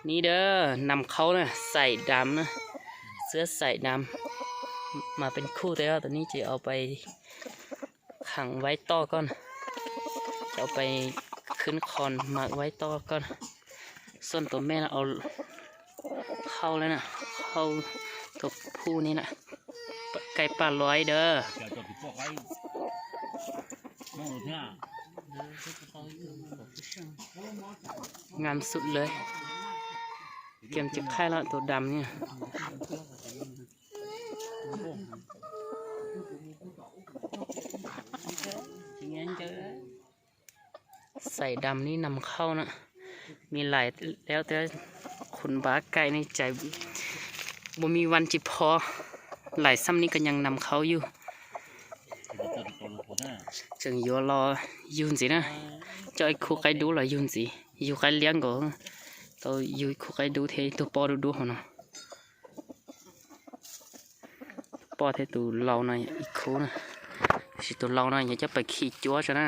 Ni dab nam khaub na, xaim dam na, xwb xaim dam, mas peb khuj tej tus ni ces au pais khav vaib toj koj na, ces au pais khwb qhov mas vaib toj koj na. Xoj tus mej no au, hau le na, hau tus phuj ni na, kaij paj luaib dab. Ngam xum lawm, kiam tsis khaij lawm tus dam ni. Xaim dam ni nam khaub na, me laim lawm tias khuv npav kaim ne, cais mus me vas tsis pho, laim xam ni koj nyeej nam khaub yug. Tseem yuav los yug ntxiv na, coj ib khub qaib dub los yug ntxiv, yug qaib liab nkaus, tau yug ib khub qaib dub thiab ib tug poj dub dub hauv no. Poj thiab tus lau no ib khub na, tab sis tus lau no yog coj pais khi cuab tso na.